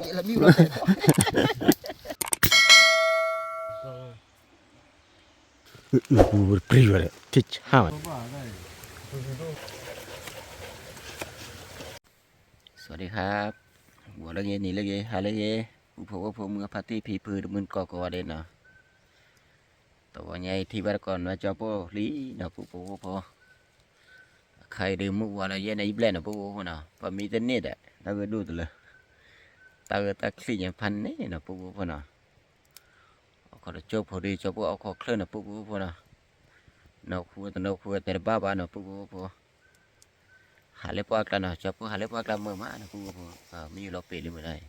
လၢမံၤလီၤတဲာ် အုပူၤပတပြံဝဲဒီး ထံၣ်ဆၣ်ဝဲ สวัสดีครับ ဂီၤလၢဂ့ၤ နံၤလၢဂ့ၤ ဟါလၢဂ့ၤ ပူဖိဝဲဖိ မုၢ်အဖါတံၢ်ဖံဖု တမုၢ်တကိးကိးဂၤဒဲးနီၤ တဂီၤညါအံၤထံၣ်ဘၣ်တကိးနွဲကၠီပိၢ်လံနီၤ ပူဖိဝဲဖိ အခါအံၤဒုးမုၢ်ဝါလၢယဲၢ်နံၣ်ဘျဲၣ်နီၤ ပူဖိဝဲဖိနီၤ ပှၤမံတန့ၢ်ဒီး တၢ်ဂ့ၢ်ဒိၣ်တလၢ တၢ်ဂ့ၢ်တၢ်ချံၣ်ညါဖးန့ၣ်နီၤ ပူဖိဝဲဖိနီၤ အခီတကၠိၢ်ဖိဒုး ကၠီပိၢ်အိၣ်ခိးချၢၣ်နီၤ ပူဖိဝဲဖိနီၤ နီၢ်ခူတနီၢ်ခူတဲတဘၣ်ဘၣ်နီၤ ပူဖိဝဲဖိ ဟးလၢပှၢ်ကျါနီၤ ကၠီပိၢ်ဟးလၢပှၢ်ကျါမုာ်မးနီၤ ပူဖိဝဲဖိ မ့ၢ်ယူၤလီၤပ့ၤလံမုာ်နီၤ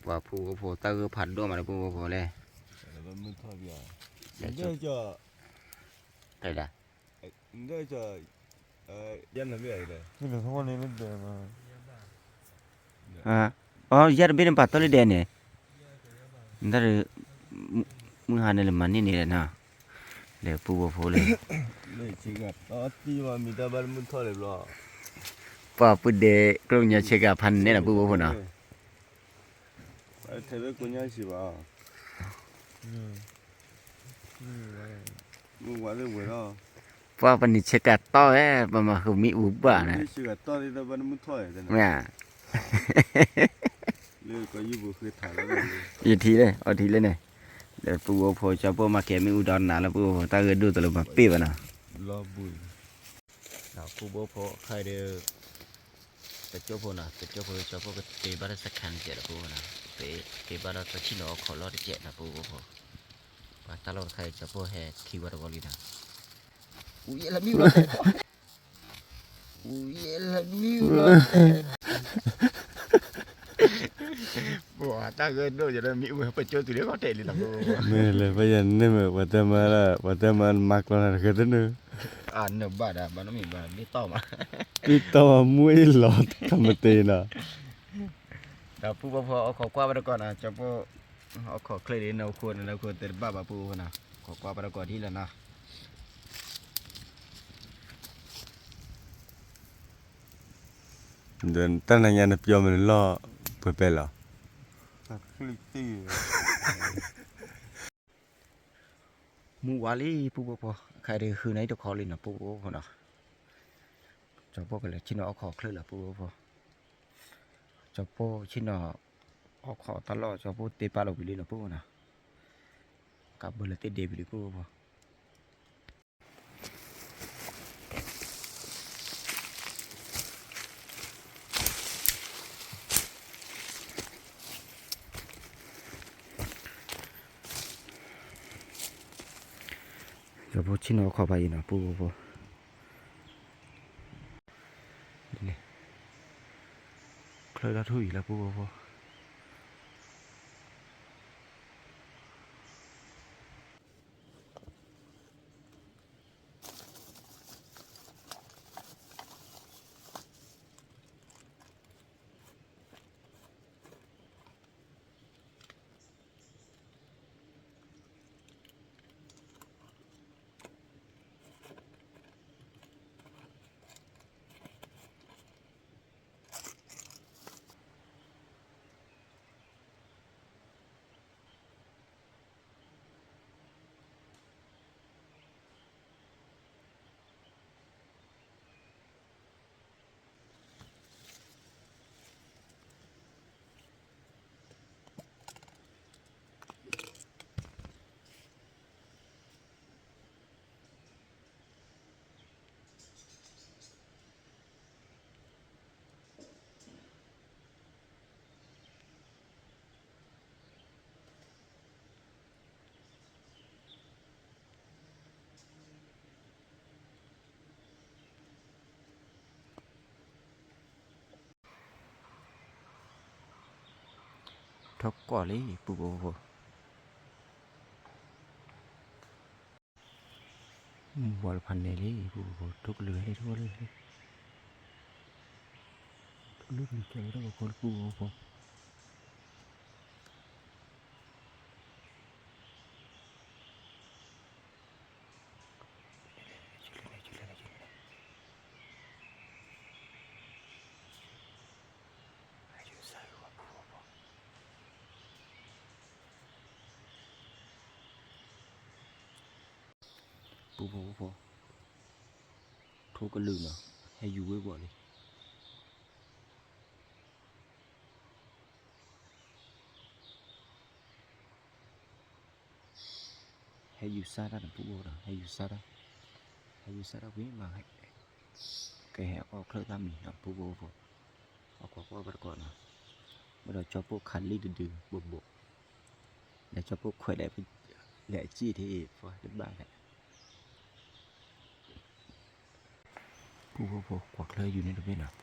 ပှၤပူဖိဝဲဖိ တၢ်ဂ့ၢ်ဖးဒိၣ်မးနီၤ ပူဖိဝဲဖိလဲၣ် တဲဒၣ် အ ယဲၢ်တဘ့ၣ်န့ၣ် ပာ်တီၢ်လံဒဲးန့ၣ် တၢ် မုၢ်ဟါန့ၣ်လၢမၤန့ၢ်န့ၣ်ဒီးနီၤ လဲၤပူဖိဖိလၢ ပှၤပုၢ်ဒဲး ကျိၣ်ညါဆဲးကၤဖးန့ၣ်နီၤ ပူဖိဖိနီၤ ထဲဘၣ်ကိညါစံးဘၣ် မုၢ်ဝါသ့ၣ်ဝဲၤလီၤ ပှၤပနံၤဆဲးကၤတီၢ်ဝဲ ပမၤဃုာ်မ့ၣ်အူဘၣ်န့ၣ် မ့ၢ်ဧါ ယထံၣ်လၢ အီထံၣ်လၢန့ၣ် ဒီးပူဖိကၠီပိၢ်မၤကဲမ့ၣ်အူဒီးနၤလၢပူဖိ တၢ်ဂ့ၢ်ဒိၣ်တလၢမၤပ့ၢ်ဘၣ်နီၤ ပူဖိခါဒီး တကၠိၢ်ဖိနီၤ တကၠိၢ်ဖိကၠီပိၢ်ကတ့ဘၣ်ဒီးစခါတကဲးဒီးပူဖိနီၤ ကတ့ဘၣ်ဒီးတဆံၣ်နီၤအခီၣ်လီၢ်တကဲးနီၤ ပူဖိဖိ ပှၤတၢ်လီၢ်တခါအံၤ ကၠီပိၢ်ဟဲခံဝဲတဝီလံနီၤ အူယဲၢ်လၢမံၤလီၤတဲာ် အူယဲၢ်လၢမံၤလီၤတဲာ် ပှၤတၢ်ဂ့ၢ်ဒိၣ်ယဲလၢမံၤအူဟဲပကၠိၢ်တုၤလၢကီၢ်တဲာ်လံနီၤ မ့ၢ်လဲၤပယၤန့ၣ်မ့ၢ် ပှၤတဲမါလၢ ပှၤတဲမါမၤကျီၢ်နၤတဃဲတနုၤ အနဘၣ်ဒီး ဘၣ်နီတမံၤဘၣ် ဘ့ၣ်တီၢ်မး ဘ့ၣ်တီၢ်မး မူအ့ၣ်လီၤ တခါမတ့နီၤ ဒီးပူဖိဖိ အိၣ်ခိးကွၢ်ဝဲတကီးနီၤ ကၠီပိၢ် အိၣ်ခိးချ့လံ နခိၣ်နခိၣ်တဲတဘၣ်ဘၣ်ပူဖိနီၤ ခိးကွၢ်ဝဲတကီးဒ်လီၤနီၤ ဒီးတၢ်နၤညါနပျီမ့ၢ်နလီၢ် ပှဲၤပဲလီၤ မုၢ်ဝါလံ ပူဖိဖိ အခါဒီးဃုနၤအံၤတခီလံနီၤ ပူဖိဖိနီၤ ကၠီပိၢ်ကလဲၤဆ့ၣ်နီၤအိၣ်ခိးချ့လီၤ ပူဖိဖိ ကၠီပိၢ်ဆ့ၣ်နီၤ အိၣ်ခိးတၢ်လီၢ် ကၠီပိၢ်တ့ပာ်လီၤဝံၤလံနီၤ ပူဖိနီၤ ကးဘၢလၢတ့ၢ်ဒ့ဝံၤလံ ပူဖိဖိ ကၠီပိၢ်ဆ့ၣ်နီၤအိၣ်ခိးဘၣ်အံၤနီၤ ပူဖိဖိ ချၢၣ်ထီၣ်ထူၣ်အံၤလၢပူဖိဖိ ထီၣ်ကွၢ်လံ ပူဖိဖိ မုၢ်ဝါလၢဖးန့ၣ်လံ ပူဖိဖိ ထိၣ်ကလုၢ်လံ ထိၣ်ကလုၢ်လံ ထိၣ်ကလုၢ်ကလုၢ်ကလုၢ် ပူဖိဖိ အယူၤစၢ်ဂ့ၤဝဲပူၤ ဖိဖိဖိ, ထိကလုာ်နီၤ, ဟဲယူၤဝ့ၢ်ဝီၤလံ. ဟဲယူၤစၢ်တၢ်န့ၣ် ပူဖိဒီး ဟဲယူၤစၢ်တၢ်, ဟဲယူၤစၢ်တၢ်ဝံၤမး, ကဟဲအီၣ်ချၢၣ်သၣ်မံၤနီၤ ပူဖိဖိ, အီၣ်ကွၢ်ကွၢ်ဝဲတကီးနီၤ, မ့ၢ်ဒီးကၠီပိၢ်ခးလံတဒုဘိးဘိး, လဲၤကၠီပိၢ်ခွဲးဒီး လဲၤအစံၣ်ထံၣ် ပှၤတဘၣ်လဲၣ်. ပူဖိဖိ ကွၢ်ချၢၣ်ယူၤန့ၣ်တဘ့ၣ်နီၤ,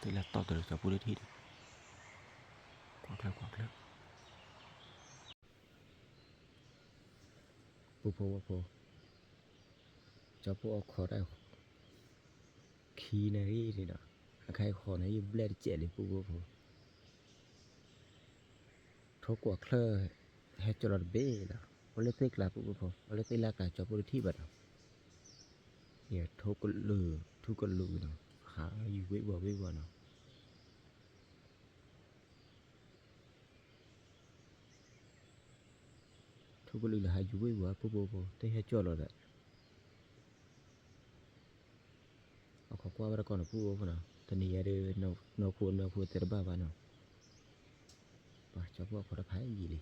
တ့လၢတီၢ်တရံးကၠီပိၢ်တထံၣ်ဒီး, ကွၢ်ချၢၣ်ကွၢ်ချၢၣ် ပူဖိဝဲဖိ, ကၠီပိၢ်အီၣ်ခိးတၢ် ခံနၣ်ရံၣ်န့ၣ်ဒီး, အခါအံၤဃီန့ၣ် ယဘျဲၣ်တစဲးလံ ပူဖိဖိ, ထိကွၢ်ချၢၣ် ဟဲကၠီလီၤတဘ့ၣ်လီၤ, အိၣ်လၢသ့ၣ်ကျါပူဖိဖိ, အိၣ်လၢသ့ၣ်လၢကျါ ကၠီပိၢ်တထံၣ်ဘၣ်နီၤ, ယထိကလုာ် ထိကလုာ်နီၤ, ဟးယူၤဝ့ၢ်ဝီၤဝ့ၢ်ဝီၤနီၤ. ထိကလုာ်လၢဟးယူၤဝ့ၢ်ဝီၤ ပူဖိဖိ တဟဲကၠီလီၤဒီး, အီၣ်ခိးကွၢ်ဝဲတကီးနီၤ ပူဖိဖိနီၤ, တနံၤညါဒီး နီၢ်ခိနီၢ်ခိသဲတဘၣ်ဘၣ်နီၤ, ပှၤကၠီပိၢ်အီၣ်ခိး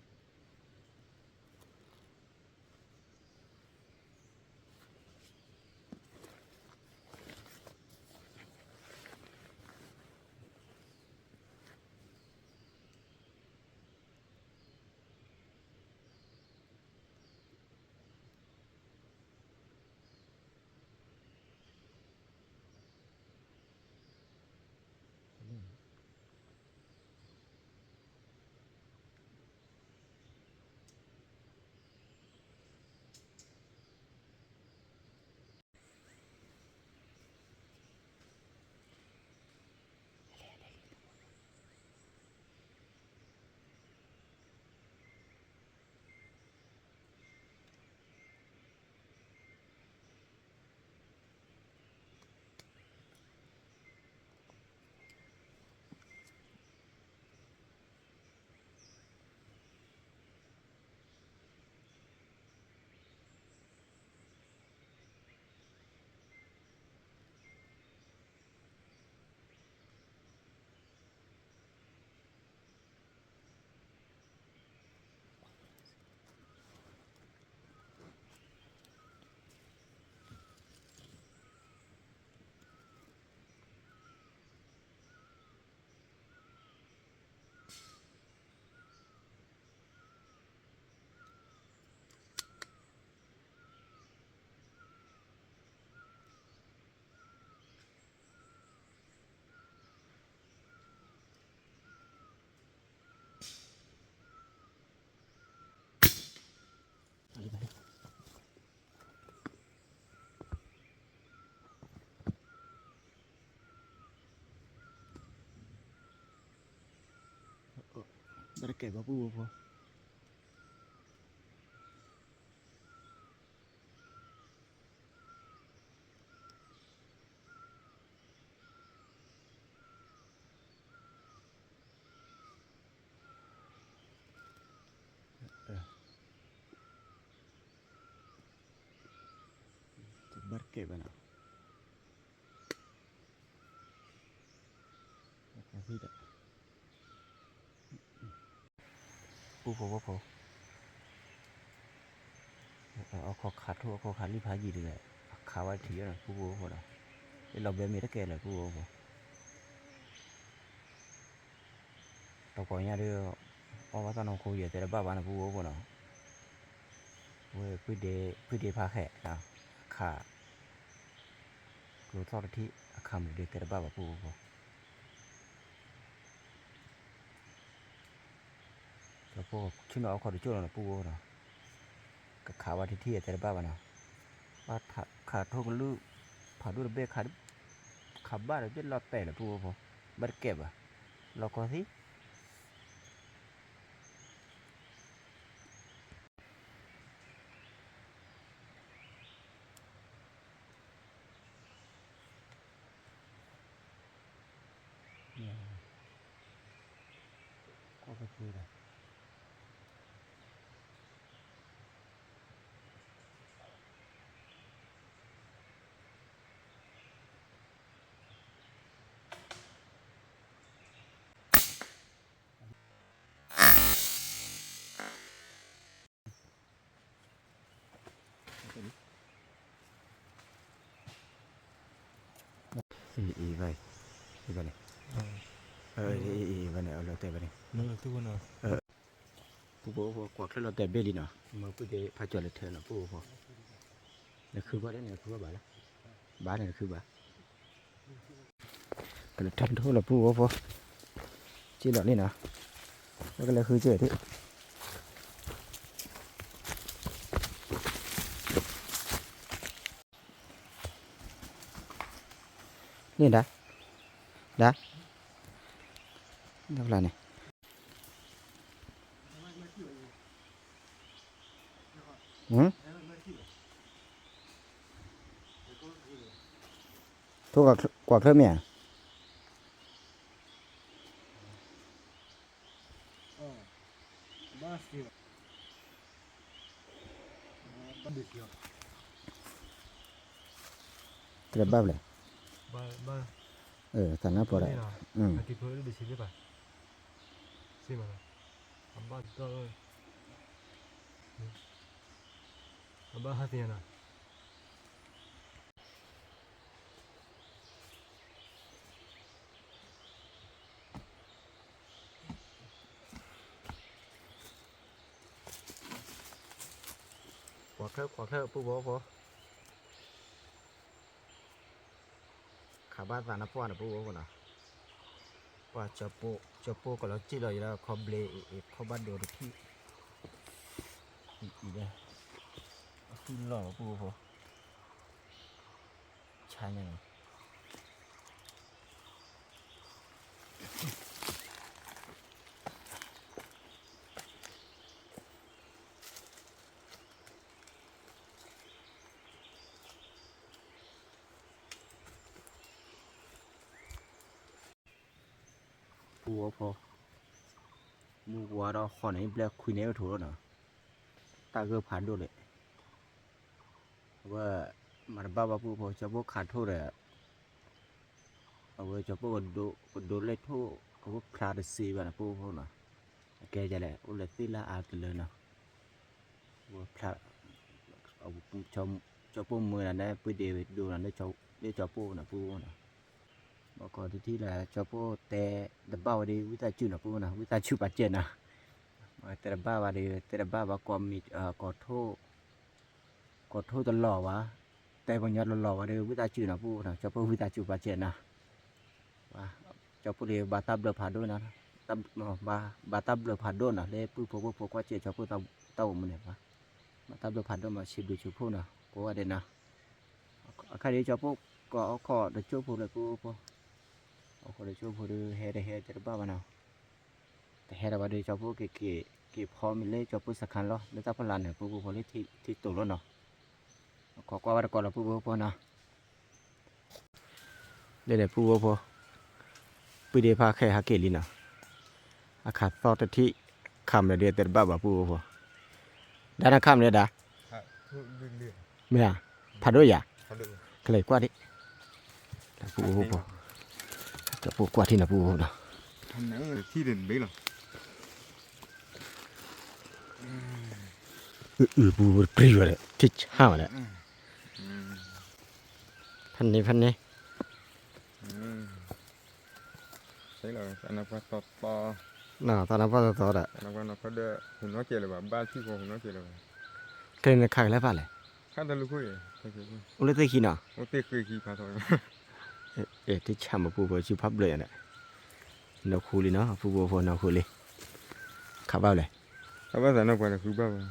တၢ်ဖးယံာ်လံ. ဘၣ်တကဲဘၣ်ပူဖိဖိ တဘၣ်တကဲဘၣ်နီၤ ပူဖိဝဲဖိ အခီခးထိၣ်အခီခးလံာ်ဖးယံာ်ဒ်လဲၣ် အခးဝဲထံၣ်ယဲၢ်နီၤ ပူဖိဝဲဖိဒီး လီၤဘဲမ့ၢ်တကဲလၢၤ ပူဖိဝဲဖိ တကီၢ်ညါဒီး အီၣ်ဘၣ်တၢ်နီၢ်ခိယဲၢ်တဲတဘၣ်ဘၣ်နီၤ ပူဖိဝဲဖိနီၤ ဝဲ ပှ့ၤဒ့ဖးဃဲး အခး ကျိသီၣ်တထံၣ် အခးမုၢ်ဒ့တဲတဘၣ်ဘၣ် ပူဖိဝဲဖိ ကၠီဖိ ဆ့ၣ်နီၤအခီၣ်တကၠိၢ်လီၤနီၤ ပူဖိနီၤ ကခးဝဲထံထံၣ်အတဲတဘၣ်ဘၣ်နီၤ ဘၣ်ခးထိၣ်ကလုၢ် ဖးဒိၣ်တဘ့ၣ် ခးဘၣ်ဒီးဘ့ၣ်လီၤတဲာ်လၢပူဖိဖိ ဘၣ်တကဲဘၣ် လီၢ်ကီသံ ကွၢ်ကသ့ဒီး အံၤဘၣ်အံၤ, အံၤဘၣ်န့ၣ်, အံၤဘၣ်န့ၣ် အလီၤတဲာ်ဘၣ်န့ၣ်, ပူဖိအိၣ်ဖိ ကွၢ်ချၢၣ်လီၤတဲာ်ဘ့ၣ်လံနီၤ, မ့ၢ်ပူၤဒ့ဖးကၠီၤလၢထဲနီၤ ပူဖိ, နဃုဘၣ်ဒ်န့ၣ် နဃုဘၣ်ဘၣ်လၢ, ဘၣ်န့ၣ်နဃုဘၣ်, ကလၢထၢၣ်ထိၣ်လီၤပူဖိ, က့လီၤန့ၣ်နီၤ, ကလၢဃုက့ဒၣ် န့ၣ်ဒၣ်, ဒၣ်, ဒၣ်ဖျါန့ၣ်, ထိၣ်ကွၢ်ချၢၣ်မ့ၢ်ဧါ, တဘၣ်ဖျါ, သးနါပှၤဒၣ်, ကွၢ်ချၢၣ် ကွၢ်ချၢၣ် ပူဖိဖိ, ခးဘၣ်သးနါပှၢ်န့ၣ် ပူဖိဖိနီၤ, ပှၤကၠီၤပိၢ်ကလီၤစံၣ်လီၤယံၤလၢခီဘျ့အံၤ ခီဘၣ်ဒိတထံၣ်, အံၤ, အထံၣ်လီၤပူဖိဖိ, ဆါန့ၣ်လီၤ ပူဖိဖိ, မုၢ်ဝါဒီးဃီန့ၣ် ဘျဲၣ်ခွံန့ၣ်အိၣ်ထိးလီၤနီၤ, တၢ်ဂၢၢ်ဖးဒိၣ်လဲၣ်, အဝဲ, မၤတဘၣ်ဘၣ်ပူဖိဖိ ကၠီၤပိၢ်ခးထိၣ်ဒီး, အဝဲကၠီၤပိၢ်ကဒိးလဲၣ်ထိၣ်, အဝဲဖျါတစ့ဘၣ်န့ၣ်ပူဖိဖိနီၤ, အကဲဒ်လဲၣ် အိၣ်လၢသ့ၣ်လၢအါတလၢနီၤ, အဝဲဖျါ ကၠီၤပိၢ်မၢနၤန့ၣ် ပှ့ၤဒ့ဒိနၤ လၢကၠီၤပိၢ်နၤပူဖိနီၤ, ဘၣ်ကီးတထံၣ်လၢကၠီၤပိၢ်တဲတဘၣ်ဝဲဒီး ဝံသးစူၤနီၤပူဖိနီၤ ဝံသးစူၤပာ်စဲးနီၤ, တဲတဘၣ်ဘၣ်ဒီး တဲတဘၣ်ဘၣ် ကီးမံၤ ကီးထိၣ် ကီးထိၣ်တလီၤဘၣ်, တဲပှၤကညီတလီၤဘၣ်ဒီး ဝံသးစူၤနီၤပူဖိနီၤ ကၠီၤပိၢ်ဝံသးစူၤပာ်စဲးနီၤ, ကၠီၤပိၢ်ဒၣ်ဘၣ်တၢ်ဘျၢဖးဒိၣ်နီၤ, ဘၣ်တၢ်ဘျၢဖးဒိၣ်နီၤ လၢပုၢ်ဖိဝဲၢ်ဖိကွၢ်စဲးကၠီၤပိၢ်တၢ်အိၣ်မူန့ၣ်, ဘၣ်တၢ်ဘျၢဖးဒိၣ်မး စံးဘျုးစံးဖှိၣ်နီၤ ကိးဂၤဒဲးနီၤ, အခါဒ်ကၠီၤပိၢ်ကိးအိၣ်ခိးတကၠိဖိလၢပူဖိ, အိၣ်ခိးတကၠိဖိဒီး ဟဲတဟဲတဲတဘၣ်ဘၣ်နီၤ, တဟဲဒီးဘၣ်ဒီး ကၠီၤပိၢ်က့ၤက့ၤဖီမ့ၤလၢကၠီၤပိၢ်စခါလီၤ လၢတၢ်ဖီလာ်န့ၣ် ပူဖိဖိလၢထံတိၤလီၤနီၤ, ခိးကွၢ်ဝဲတကိးလီၤပူဖိဖိနီၤ ဒ်လဲၣ်ပူဖိဖိ, ပုၢ်ဒ့ဖးခဲဟးက့ၤလံနီၤ, အခးသီတထံၣ်, ခးမနုၤဒ်တဲတဘၣ်ဘၣ်ပူဖိဖိ, ဒါနခးမနုၤဒါ, မ့ၢ်ဧါ, ဖးဒိၣ်ယၤ, ကလဲၤကွၢ်ဒံး, ပူဖိဖိ, ကၠီၤပိၢ်ကွၢ်ထံၣ်နီၤပူဖိနီၤ အုၣ်ပူၤ ပြံဝဲဒီး ထံၣ်ဆၣ်ဝဲဒီး, ဖဲန့ၣ် ဖဲန့ၣ်, သးနါပှၢ်သီသီဒီး, ခဲအံၤနခးကလဲၤဖးလဲၣ်, အိၣ်လၢသ့ၣ်ခံနီၤ, ထံၣ်ဆၣ်မ့ၢ်ပူဖိ ဆူဖးဘျၢၣ်ယၤဒီး, နီၢ်ခူလံနီၤ ပူဖိဖိနီၢ်ခူလံ, ခးဘၣ်လဲၣ်, ခးဘၣ်သးနါပှၢ်ဒီးဃုဘၣ်ဘၣ်,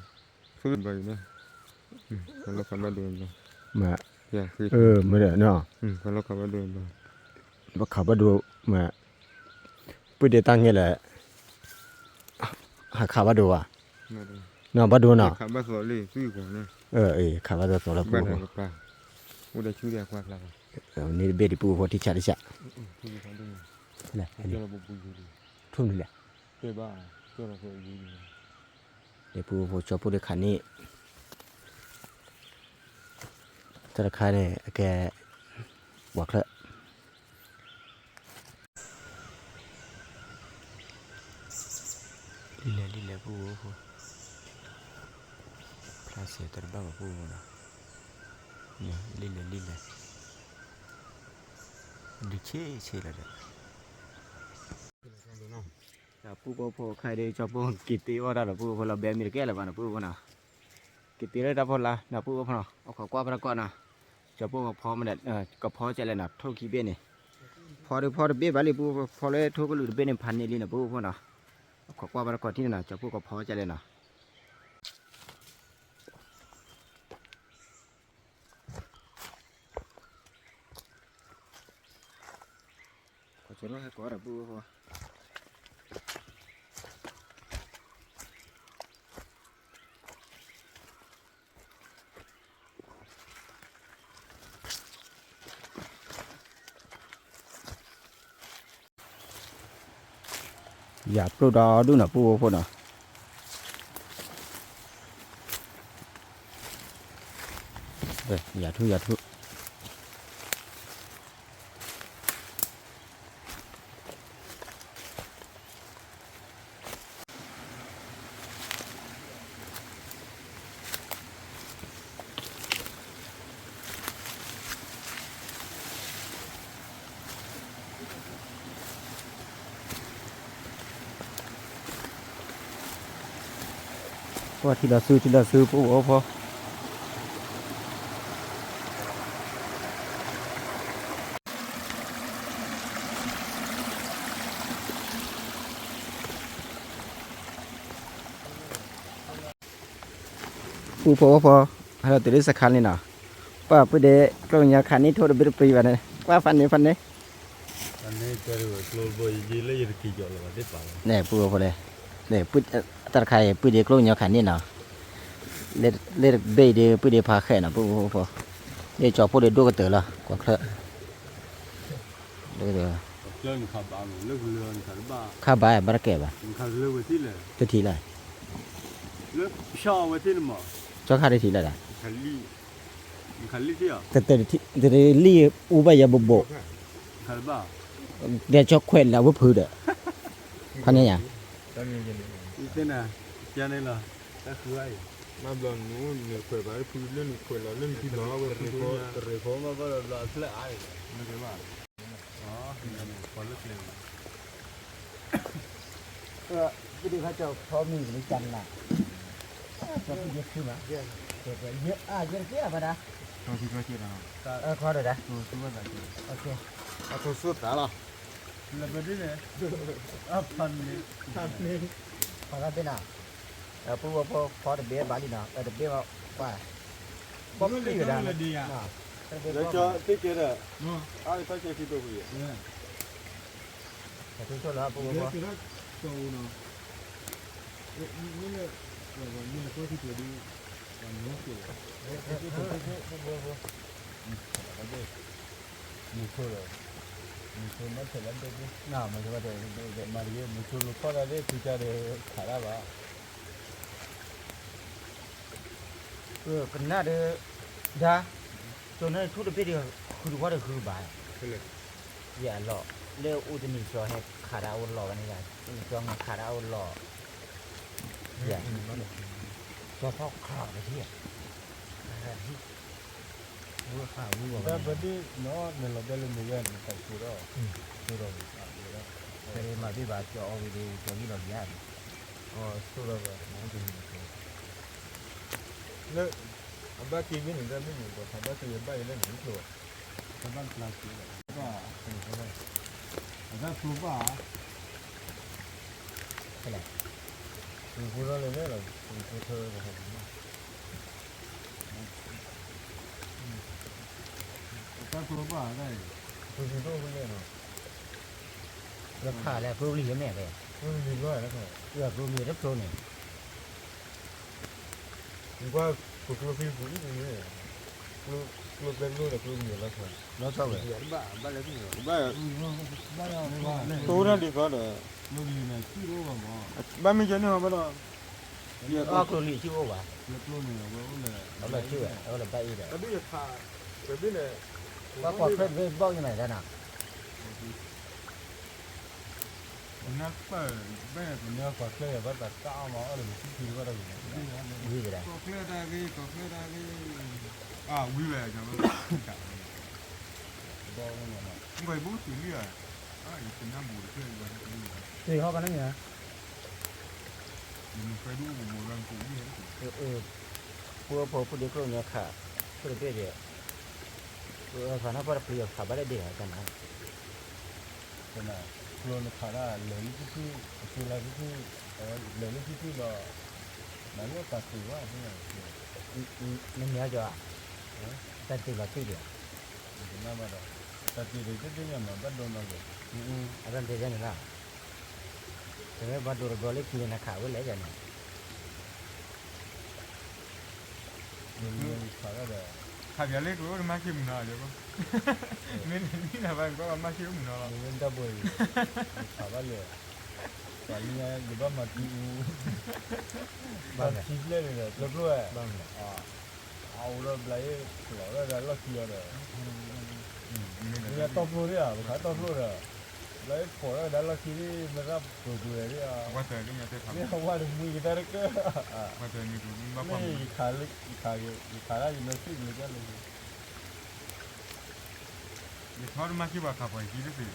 ဆိဘၣ်ယၤ, မ့ၢ်ဒီး, ဘၣ်ခးဘၣ်ဒိ, ဘၣ်ခးဘၣ်ဒိ, မ့ၢ် ပုၢ်ဒ့တၢ်ငဲၢ်လဲၣ်, ဟးခးဘၣ်ဒိဘၣ်, နီၢ်ဘၣ်ဒိနီၤ, ခးဘၣ်သီလံ, ခးဘၣ်သီသီလၢပူဖိ, န့ၣ်တဘ့ၣ်ဒံးပူဖိထံၣ်ဆၣ်တဆၣ်, လဲၣ်, ထိၣ်နုာ်လဲၣ်, ဒ်ပူဖိကၠီၤပိၢ်ဒၣ်ခးန့ၣ် တၢ်တခါန့ၣ် အကဲ ပှၤချၢၣ် လံလဲၣ် လံလဲၣ် ပူဖိဖိ, ဖျါစဲးတဘၣ်ဘၣ် ပူဖိနီၤ, လံလဲၣ် လံလဲၣ်. ဒုးဆ့ဆ့လီၤဒီး ဒီးပုၢ်ဖိဖိခါအံၤဒီး ကၠီဖိက့ၤတ့အီၣ်တၢ်ဒီး ပုၢ်ဖိလီၤ ဘဲမ့ၢ်တကဲလၢၤဘၣ်နီၤ ပုၢ်ဖိနီၤ, က့ၤတ့လၢတၢ်ဖီလာ်နီၤ ပုၢ်ဖိနီၤ, အိၣ်ခိးကွၢ်ဖီတကီၢ်နီၤ, ကၠီဖိကဖီမ့ၢ်ဒီး ကဖီကဲလဲၣ်နီၤ ထိၣ်ခံဘ့ၣ်န့ၣ်, ဖီဒုးဖီတဘ့ၣ်ဘၣ်လံ ပုၢ်ဖိ ဖီလၢထိၣ်ကလုာ်တဘ့ၣ်န့ၣ် ဖးန့ၢ်လံနီၤ ပုၢ်ဖိနီၤ, အိၣ်ခိးကွၢ်ဖီတကီၢ်ထံၣ်န့ၣ်နီၤ ကၠီဖိကဖီကဲလဲၣ်နီၤ ကၠီလီၤဟဲကိးဒီးပုၢ်ဖိ ယၤပျိၢ်ဒီဒူၣ်နီၤ ပုၢ်ဖိဖိနီၤ, ယၤထူၣ်ယၤထူၣ် ပှၤထံၣ်လီၤဆူထံၣ်လီၤဆူ ပုၢ်ဖိဖိ ပုၢ်ဖိဖိ ဟဲလီၤတုၤလၢစခါန့ၣ်နီၤ, ပှၤပုၢ်ဒ့ကျိညီခးန့ၢ်ထိၣ်တဘ့ၣ်တပျံၤဘၣ်န့ၣ် ကွၢ်ဖးန့ၣ်ဖးန့ၣ်, န့ၣ် ပုၢ်ဖိဖိလဲၣ်, တၢ်တခါအံၤ ပုၢ်ဒ့ကျိညီခးန့ၢ်နီၤ, လၢတဘ့ၣ်အံၤဒီး ပုၢ်ဒ့ဖးဃဲးနီၤ ပုၢ်ဖိဖိ, လၢကၠီဖိဒ့ဒိၣ်ကတၢၢ်လီၤ ကွၢ်ချၢ ခါဘၣ်ဘၣ်တကဲဘၣ်, တထံၣ်လၢ်, ကၠီခါတထံၣ်လၢ်ဒၣ်, တထံၣ်လံ, တလံၣ်အူဘၣ်ယၤဘိးဘိး, ဒီးကၠီခွဲးလၢအဝဲဖုးဒီး, ဖးန့ၣ်ယၤ, ပုၢ်ဒ့ဖးကၠီဖီမုၢ်လၢကၢ်နၤ, ကၠီပုၢ်ဒ့ဖုမး, ယဲအါယဲတကဲဘၣ်ဒၣ်, ခီဒီးဒၣ်, အခိၣ်ဆိသးလီၤ, လၢပဒ်န့ၣ်, ဖးလၢဘ့ၣ်နၤ, ပုၢ်ဖိဖီတဘ့ၣ်ဘၣ်လံနီၤ တဘ့ၣ်ဘၣ်, ပှၤ, ပှၤပျံၤဝဲဒၣ်, တဘ့ၣ်ဘၣ်, တကဲဒီး, အါတၢ်ကဲခံတိၢ်ပှံၤ, အခိၣ်ဆိလီၤ ပုၢ်ဖိဖိ မုၢ်ဆိလီၤ, မုၢ်ဆိလီၤ, မုၢ်ဆိလီၤ, မုၢ်ဆိလီၤ, မုၢ်ဆိလီၤ, မုၢ်ဆိလီၤ, မုၢ်ဆိလီၤ, မုၢ်ဆိလီၤ, မုၢ်ဆိလီၤ, မုၢ်ဆိလီၤ, ကနၣ်ဒီး, ဒါ, ကၠီန့ၣ်ထိၣ်တဘ့ၣ်ဒီး, ဃုတဝီဒီးဃုဘၣ်, ယဲအလီၢ်, လၢအိၣ်တနံၤကၠီဟဲခးဒၣ်အိၣ်လီၢ်ဘၣ်န့ၣ်, ကၠီမ့ၢ်ခးဒၣ်အိၣ်လီၢ်, ယဲ, ကၠီဖီခးတထံၣ်, ဝဲခးဝံၤဘၣ်, တၢ်ပဒ်နီၤ နလီၤဘဲလၢမ့ၢ်ဝဲန့ၣ် တၢ်ဆိဒီး, ဆိဒီး, မၤဘ့ၣ်ဘၣ်ကၠီအီၤဝံၤဒီး ကၠီမံလီၤကယၤန့ၣ်, ဆိဒီး, လၢ, အဘၣ်က့ၤမ့ၢ်န့ၣ် တၢ်မ့ၢ်န့ၣ် ပှၤဖးဘၣ်က့ၤယဘၣ်ယဲလၢန့ၣ် ကျိၤ, တဘၣ်ပျၢ်က့ၤလီၤ, အတၢ်ကျိၤဘၣ်, ဖဲလဲၣ်, ကျိၤဖိထီၣ်လဲၣ်လဲၣ်လီၤ ကျိၤဖိထီၣ်, တၢ်ကျိၤဘၣ်တၢ်အံၤ, ကျိၤဖိထီၣ်လဲၣ်လီၤ, လၢခါလဲၣ် ကျိၤပလံၤယမဲာ်လဲၣ်, ကျိၤပလံၤဘၣ်လဲၣ်, ကျိၤပလံၤတဖျိန့ၣ် နကွၢ်, ပကျိဖံပူၤအံၤန့ၣ်, ကျိ, ကျိကျဲကျိဒီးကျိမံၤလီၤဆီ, လီၤဆီဝဲ, ဘၣ်, တိၢ်တၢ်ဒ်သိးဒီး, ဘၣ်မ့ၢ်ကဲန့ၣ်ဟီဘၣ်ဒီး, အကျိလံၤထံအိၣ်ဘၣ်, အကျိန့ၣ်အဝဲအိၣ်လၢ, အဝဲလၢထံဝဲ, တဘ့ၣ်ယဖး, တဘ့ၣ်န့ၣ်, ပှၤကွၢ်ချၢတဘ့ၣ်ဘၣ်ယမဲာ်ဒၣ်နၤ နၢ်ပၢၢ်, ဘၣ်ယၤပနၢ်ကွၢ်ချၢယၤဘၣ်တၢ်တၢ်အီၣ်မၤအီၣ်လၢနစုထံတဘၣ်တၢ်ဂ့ၤ, ဝံၤဝဲဒၣ်, ကွၢ်ချၢတၢ်ဂ့ၤ, ကွၢ်ချၢတၢ်ဂ့ၤ, အဝံၤဝဲ, ဘၣ်ဝဲန့ၣ် ဘၣ်ဘူၣ်တုၤလံဧါ, ယကနၣ်ဘူးတဖျၢၣ်အံၤဘၣ်, တုၤဟီၣ်ဘၣ်န့ၣ်မ့ၢ်ဧါ, ယမ့ၢ်ဖဲဒူၣ်အိၣ်ဘူးဘူးလီၤ နကအိၣ်လံဧါ, ပှၤဖိဖုဒ့ကျိၣ်ညီခး, ခိၣ်တဘ့ၣ်ဒံး, ပှၤဖးနီၢ်ပှၢ်တပျံၤအီၤခးဘၣ်လၢဒ့ၣ်ဧါ တနၤ, တနၤ, ကျိနခးဒၣ်လဲၤလံဖုဖု, အကျိလၢဖုဖု, လဲၤလံဖုဖုလီၤ, မၤလၢတၢ်တ့ၢ်ဘၣ်, နမ့ၢ်အီၤကီ, တၢ်တ့ၢ်လီၤတံၢ်ဒံးဧါ, ယကနၣ်ဘၣ်ဒီး, တၢ်တ့ၢ်ဒံးတသ့ၣ်ညါမး ဘၣ်ဒိနီၢ်ဂ့ၤ, အတၢ်တ့ၢ်ယဲန့ၣ်လီၤ, တမ့ၢ်ဘၣ်ဒိတဘျီလၢခံန့ၣ် နခးဝဲလဲၣ်ယဲန့ၣ် ခးပၠးလၢကျိတမၤဆ့မုၢ်နီၤ, မ့ၢ်နမံၤနၤဘၣ် နကွၢ်ဘၣ်မၤဆ့မုၢ်နီၤလီၤ, မ့ၢ်တၢ်ဘိအံၤ, ခးဘၣ်လဲၣ်, ပှၤလၢညါယဘၣ်မၤတံၢ်အူ, ဘၣ်ထံဖျဲၣ်န့ၣ်ဒီး ကျိကျိဝဲ, အအိၣ်ဒီးဘျးအ့ၣ်လီၤဝဲဒၣ်လီၢ်ခံအီၤဒီး, မ့ၢ်တီၢ်ဖျိဒံးဧါ ပခးတီၢ်ဖျိဒီး, ဘျးအ့ၣ်ဖီၣ်ဝဲဒၣ်လီၢ်ခံဒ် မ့ၢ်ရၣ်ပှဲၤပှဲၤဒံးဧါ, မ့ၢ်ဝဲတမံၤကတၢၢ်တကၢၢ်, မ့ၢ်ယခးလၢယခးဒၣ်ယမ့ၢ်သ့ၣ်ကလၢာ်ကလၢာ်, ယထီၣ်တမၤဆ့ပှၤခးပှၤယခံတသ့,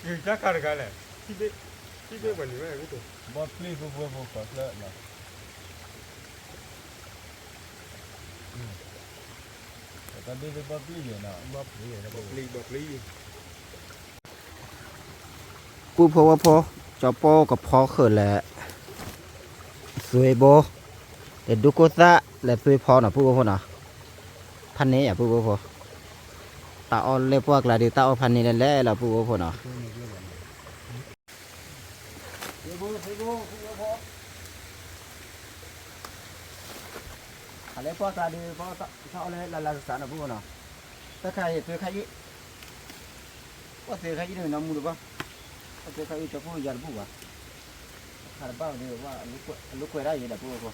ယကခးတဂၤလဲၣ်, ထံဘ့ၣ်ပှၤန့ၣ်ဝဲ, ဘီပျံၤဖိဖိဖိဃီၤဖျၢၣ်နီၤ တၢ်ဘ့ၣ်သ့ၣ်ဘီပျံၤယဲနီၤ, ပုၢ်ဖိဝဲၢ်ဖိ, ကၠီပိၢ်ကဖီဃုာ်လၢ သွ့ဘိ, ဒီးဒူခိၣ်သၣ်လၢသွ့ဖီနီၤ ပုၢ်ဖိဖိနီၤ, ဖးန့ၢ်ယၤပုၢ်ဖိဖိ, တၢ်အီၣ်လၢပှၢ်ကျါဒီး တၢ်အီၣ်ဖးန့ၢ်လၢလဲၣ်လီၤ ပုၢ်ဖိဖိနီၤ. ဟးလၢပှၢ်ကျါဒီး ပှၤတၢ်အီၣ်လၢလၢစစးနီၤ ပုၢ်ဖိနီၤ, တၢ်ခါအံၤသွ့ခါအံၤ, ပှၢ်သွ့ခါအံၤန့ၣ်နီၤမူတဘၣ်, ပှၢ်သွ့ခါအံၤ ကၠီဖိယၤတဘူၣ်ဘၣ်, တၢ်ခါတဘၣ်ဒီး အလိာ်ကွဲးဒၣ်အံၤဒီး ပုၢ်ဖိဖိ,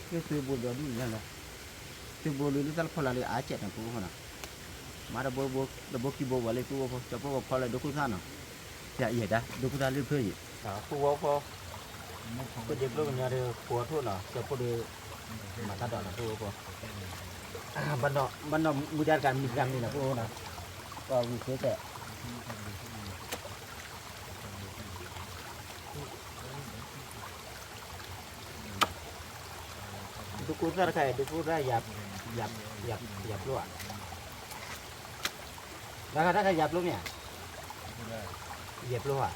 ယသွ့ဘိဒီးဒူၣ်ညါလီၤ, သွ့ဘိဒီးဒူၣ်သၣ်လၢဖီလာ်ဒီးအါကဲးနီၤ ပုၢ်ဖိဖိနီၤ, မၤတဘိတဘိခံဘိဝဲလၢ ပုၢ်ဖိဖိ, ကၠီဖိကဖီလၢဒူခိၣ်သၣ်နီၤ, ယဲဒၣ် ဒူခိၣ်သၣ်လၢဖျၢၣ်အံၤ, ပုၢ်ဖိဖိ, ခိၣ်ဒ့ကျိကညီဒီး ဃိးထိၣ်နီၤ ကၠီဖိဒီး မၤတၢ်ဒိးနီၤ ပုၢ်ဖိဖိ, ဘၣ်နီၢ်မူဒါတဂၤမံၤတဂၤမံၤနီၤ ပုၢ်ဖိနီၤ, ပှၤဝံၤသ့ကဲး ဒူခိၣ်သၣ်တခါအံၤ ဒူခိၣ်သၣ်ယၤပျိဧါ, တၢ်ခါတၢ်ခါယၤပျိမ့ၢ်ဧါ, ယဲၢ်ပျိဧါ,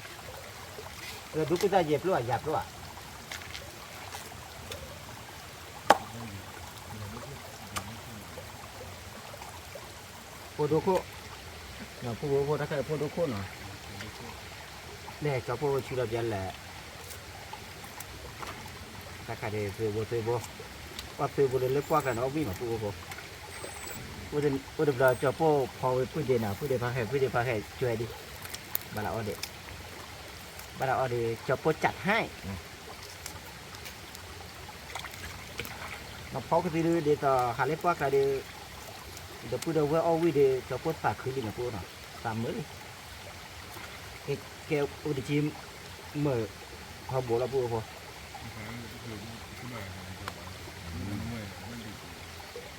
ဒူခိၣ်သၣ်ယဲၢ်ပျိဧါ ယၤပျိဧါ ဖိဒိခိၣ်, ပုၢ်ဖိဖိ တၢ်ခါအံၤဖိဒိခိၣ်နီၤ, လဲၤကၠီဖိဝဲဆူဒီးပျဲလဲၣ်, တၢ်ခါဒ်သွ့ဘိသွ့ဘိ, ပှၢ်သွ့ဘိဒီးလၢပှၢ်ကျါန့ၣ် အီၣ်ဘံၣ်မး ပုၢ်ဖိဖိ, အိၣ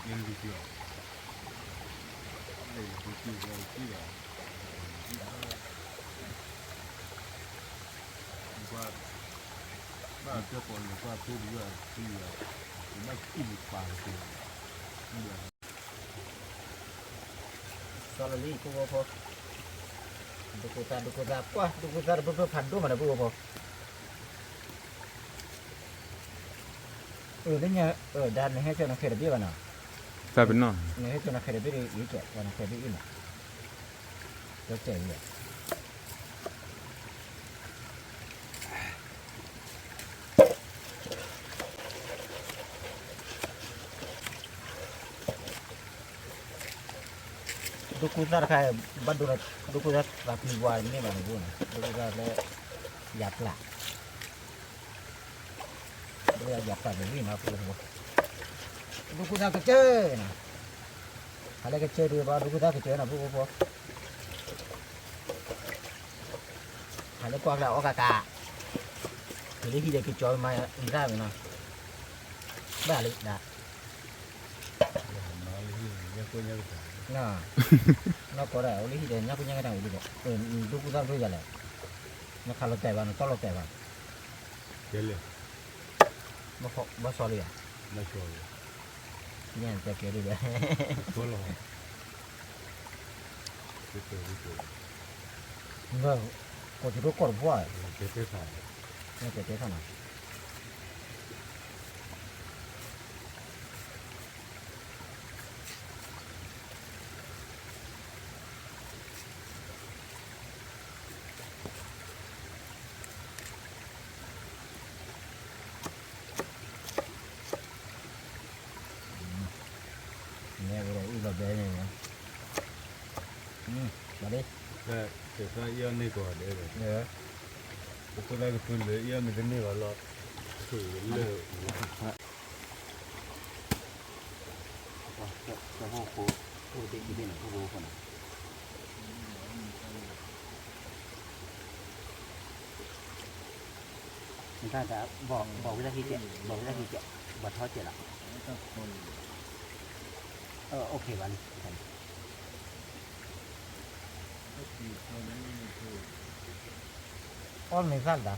်တဘျီကၠီဖိဖီဝဲဖုဒ့နီၤ ဖုဒ့ဖးဃဲး ဖုဒ့ဖးဃဲးကွဲးဒံး, ဘၣ်လီၤအီၣ်ဒံး, ဘၣ်လီၤအီၣ်ဒံး ကၠီဖိကၠးဟဲ နဖီကသံဒ်သိးဟးလၢပှၢ်ကျါဒီး, ဒီပုၢ်ဒီဝဲၢ်အီၣ်ဝံၣ်ဒီး ကၠီဖိသးခုလံနီၤ ပုၢ်ဖိနီၤ, သးမုာ်လံ, ကဲအိၣ်တဆံမုာ်ထီဘိလီၤ ပုၢ်ဖိဖိ, ဘၣ်ကၠီဖိန့ၣ် ကွၢ်ဖိဒံးဝဲ, ဘၣ်ကံၣ်ပာ်ကသ့, စီလီၤလံ ပုၢ်ဖိဖိ, ဒူခိၣ်သၣ် ဒူခိၣ်သၣ် ကွၢ် ဒူခိၣ်သၣ်တဖျၢၣ်ဖျၢၣ်ဖးဒိၣ်မးဒီး ပုၢ်ဖိဖိ, အၢ လၢညါ အၢ ဒါနဟဲကၠီနဃဲၤတဘ့ၣ်ဘၣ်နီၤ, နဟဲကၠီနဃဲၤတဘ့ၣ်ဒီး ယကၠီနဃဲၤတဘ့ၣ်အံၤနီၤ, ကၠီကၠီအံၤ ဒူခိၣ်သၣ်တခါ ဘၣ်ဒိ ဒူခိၣ်သၣ်သးပျံၤဝါန့ၣ်မ့ၢ်ဘၣ်န့ၣ် ဒူခိၣ်သၣ်လၢ ယၤပျၢ် ဒ်ယၤပျၢ်န့ၣ်ဝံၤနီၤ ပုၢ်ဖိ, ဒူခိၣ်သၣ်ကစၢၢ်နီၤ, ဟးလၢကစၢၢ်ဒံးဘၣ် ဒူခိၣ်သၣ်ကစၢၢ်နီၤ ပုၢ်ဖိဖိ, ဟးလၢပှၢ်ကျါအီၣ်ကးကး, တုၤလၢဟံၣ်ဒီးကကၠီမၤအံသၣ်ဝဲနီၤ, ဘၣ်လၢဒၣ် နီၤ, နီၢ်ကီၢ်ဒၣ် အိၣ်လၢဟံၣ်ဒီး ညၣ်ကူၣ်ညၣ်ကတၢၢ်အိၣ်လံဒီး ဒိၣ်ကူသၣ်ဒိၣ်ယၤလဲၣ်, နခးလီၤတဲာ်ဘၣ် နတီၢ်လီၤတဲာ်ဘၣ်, ကဲလဲၣ်, ဘၣ်ဆီလံဧါ, ဘၣ်ဆီလံ, ညၣ်တဲကဲဒိၣ်ဒီး, ကဲတဲ, ကီၢ်ကၠိဒိၣ်ကီၢ်တဘျီ, ကဲတဲခါ, ကဲတဲခါနီၤ. နဲအိၣ်ဒီးအုၣ်လီၤဘဲန့ၣ်, မၤဒ်, ကဲသးအံၤအီၤန့ၢ်ကီးဒဲးဒီး, ပခိၣ်သၣ်ကဖုလၢအံၤအီၤမ့ၢ်တန့ၢ်ဘၣ်လီၤ, လၢ ကၠီဖိခိၣ်, အိၣ်တ့ၢ်ခံဘ့ၣ်န့ၣ် ဖိဖိဖိန့ၣ်, နတၢ်တၢ်, ဘီၣ်ဝံသၣ်ခံကဲး, ဘီၣ်ဝံသၣ်ခံကဲး, ဘီၣ်ထီကဲးလီၤ, အိၣ်ခ့ဘၣ်န့ၣ်, အီၣ်မ့ၢ်သၣ်လၢ